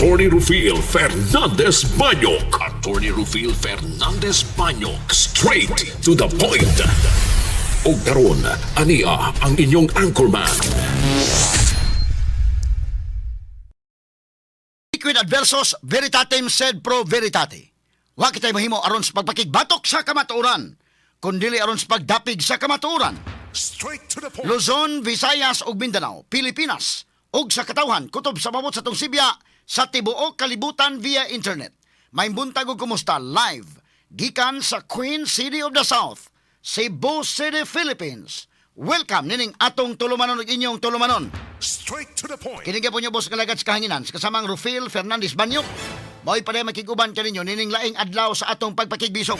Attorney Rufil Fernandez Banyok. Attorney Rufil Fernandez Banyok. Straight to the point. Og karon, ania ang inyong anchorman. Liquid adversos veritatem sed pro veritate. Wa kitay mahimo aron sa pagpakigbatok sa kamatuoran, kundili aron sa pagdapig sa kamatuoran. Straight to the point. Luzon, Visayas ug Mindanao, Pilipinas ug sa katawhan kutob sa mabot sa tong sibya sa tibuok kalibutan via internet. Maayong buntag ug kumusta live gikan sa Queen City of the South, Cebu City, Philippines. Welcome nining atong tulumanon ug inyong tulumanon. Straight to the point. Kini po niyo boss kalagad sa kahanginan sa kasamang Rufil Fernandez Banyok. Mao'y pareha makiguban kaninyo nining laing adlaw sa atong pagpakigbisog.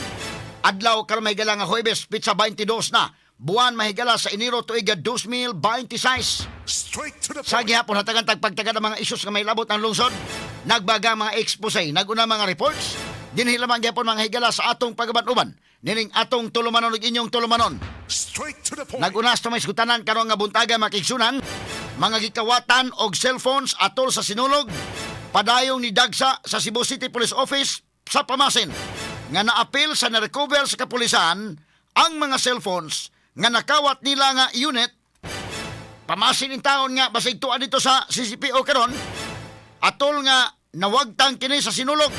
Adlaw karon mahigala nga Huwebes, pitsa 22 na. Buwan mahigala sa Enero tuig 2026. Straight to the Sa point. gihapon hatagan tagpagtagad ang mga isyus nga may labot ang lungsod. Nagbaga ang mga expose, naguna mga reports. Dinhi lamang gihapon mga higala sa atong pagaban-uban. Nining atong tulumanon ug inyong tulumanon. Straight to the point. Nag-unas may sgutanan karon nga buntaga makigsunan, mga gikawatan og cellphones atol sa sinulog, padayong ni dagsa sa Cebu City Police Office sa Pamasin nga naapil sa na-recover sa kapulisan ang mga cellphones nga nakawat nila nga unit. Pamasin in taon nga basig tuan dito sa CCPO karon atol nga nawagtang kini sa sinulog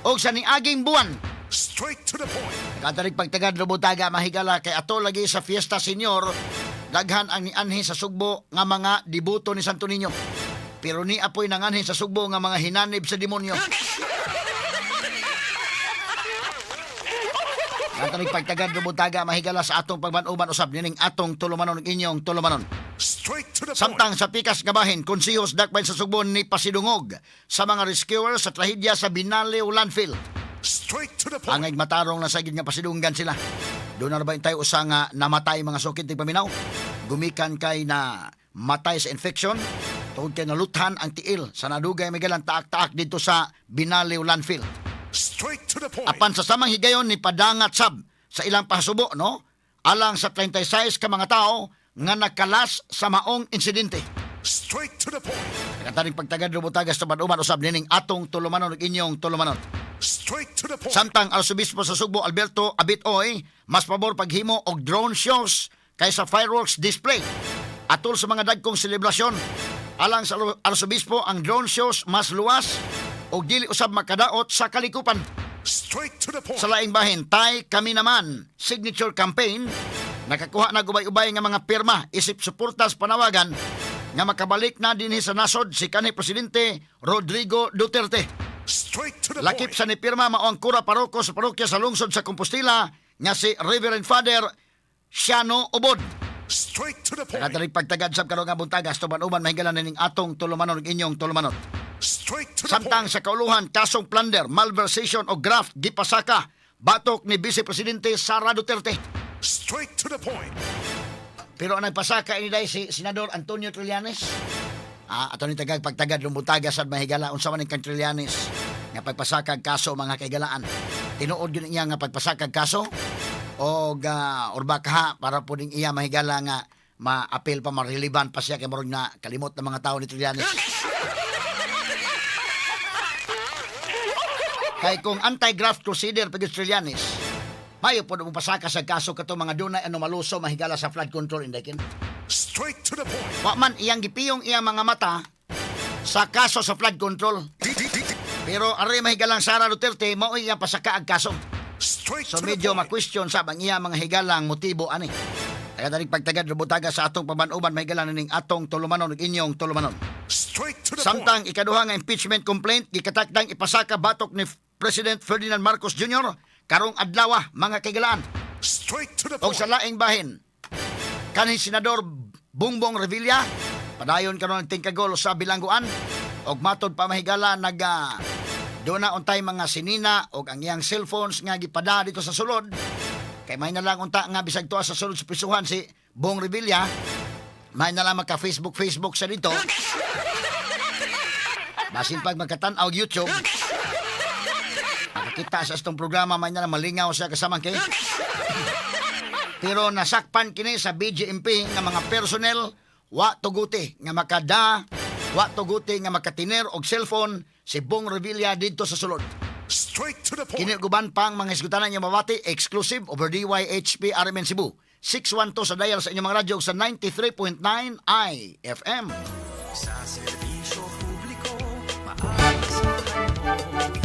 og sa niaging buwan. Straight to the point. Katarik pagtagad Lubutaga mahigala kay ato lagi sa Fiesta Senior, daghan ang nianhi sa Sugbo nga mga dibuto ni Santo Niño. Pero ni apoy nanganhi sa Sugbo nga mga hinanib sa demonyo. Katarik pagtagad Lubutaga mahigala sa atong pagbanuban usab nining atong tulumanon ug inyong tulumanon. Straight to the point. Samtang sa pikas nga bahin, konsihos dakbayan sa Sugbo ni pasidungog sa mga rescuers sa trahedya sa Binaliw landfill. Straight to the point. Angay matarong na sagid nga pasidunggan sila. Doon na ba tayo usa nga namatay mga sukit ting paminaw? Gumikan kay na matay sa infection tungod kay naluthan ang tiil sa nadugay may galang taak-taak dito sa Binaliw landfill. Straight to the point. Apan sa samang higayon ni padangat sab sa ilang pahasubo, no? Alang sa 36 ka mga tao nga nakalas sa maong insidente. Straight to the point. Kataring pagtagad lubutagas sa uban usab nining atong tulumanon ug inyong tulumanon. Straight to the point. Samtang Arsobispo sa Sugbo Alberto Abitoy mas pabor paghimo og drone shows kaysa fireworks display. Atol sa mga dagkong selebrasyon, alang sa Arsobispo ang drone shows mas luwas og dili usab makadaot sa kalikupan. Straight to the point. Sa laing bahin, Tay Kami Naman signature campaign nakakuha na ubay-ubay nga mga pirma isip suportas panawagan nga makabalik na dinhi sa nasod si kanhi presidente Rodrigo Duterte. Straight to the Lakip point. sa nipirma mao ang kura paroko sa parokya sa lungsod sa Compostela nga si Reverend Father Siano Ubod. Straight to the point. Nakadarig pagtagad sa karon nga buntagas tuban-uban mahigala nining atong tulumanon ug inyong tulumanon. Straight to the Samtang point. sa kauluhan kasong plunder, malversation o graft gipasaka batok ni Vice Presidente Sara Duterte. Straight to the point. Pero ang nagpasaka ini dai si Senador Antonio Trillanes. Ah, ato ni tagag pagtagad lumbutaga sad mahigala unsa man ning kang Trillanes nga pagpasakag kaso mga kaigalaan. Tinuod yun iya nga pagpasakag kaso o or baka ha, para po ning iya mahigala nga ma-appeal pa mareliban pa siya kay murag na kalimot ng mga tao ni Trillanes. Kay kung anti-graft crusader pag Trillanes, mayo po mo pasaka sa kaso kato mga dunay ano maluso mahigala sa flood control indekin. Straight to the point. Wa man iyang gipiyong iyang mga mata sa kaso sa flood control. Pero aray mahigalang Sara Duterte mao iyang pasaka ang kaso. Straight So to the medyo point. ma-question sa ang iya mga higalang motibo ani. Kaya dalig pagtagad rubutaga sa atong paban-uban mahigalan ning atong tulumanon ug inyong tulumanon. Straight to the point. Samtang ikaduha nga impeachment complaint gikatakdang ipasaka batok ni President Ferdinand Marcos Jr. karong adlaw mga kaigalaan. Straight to the Og point. sa laing bahin, kanhi Senador Bongbong Revilla, padayon karon ang tingkagol sa bilangguan, og matod pa mahigala nag doon na untay mga sinina og ang iyang cellphones nga gipada dito sa sulod. Kay may na lang unta nga bisag tuwa sa sulod sa prisuhan si Bong Revilla, may na lang maka Facebook Facebook sa dito. Basin pag magkatan-aw YouTube, makakita sa itong programa, may na lang malingaw siya kasama kay. Pero nasakpan kini sa BGMP nga mga personnel wa tuguti nga makada Wa tuguti nga makatiner og cellphone si Bong Revilla didto sa sulod. Straight to the point. Kini ug uban pang mga hisgutanan inyong mabati exclusive over DYHP RMN Cebu. 612 sa dial sa inyong mga radyo ug sa 93.9 IFM. Sa serbisyo publiko, maaasahan mo.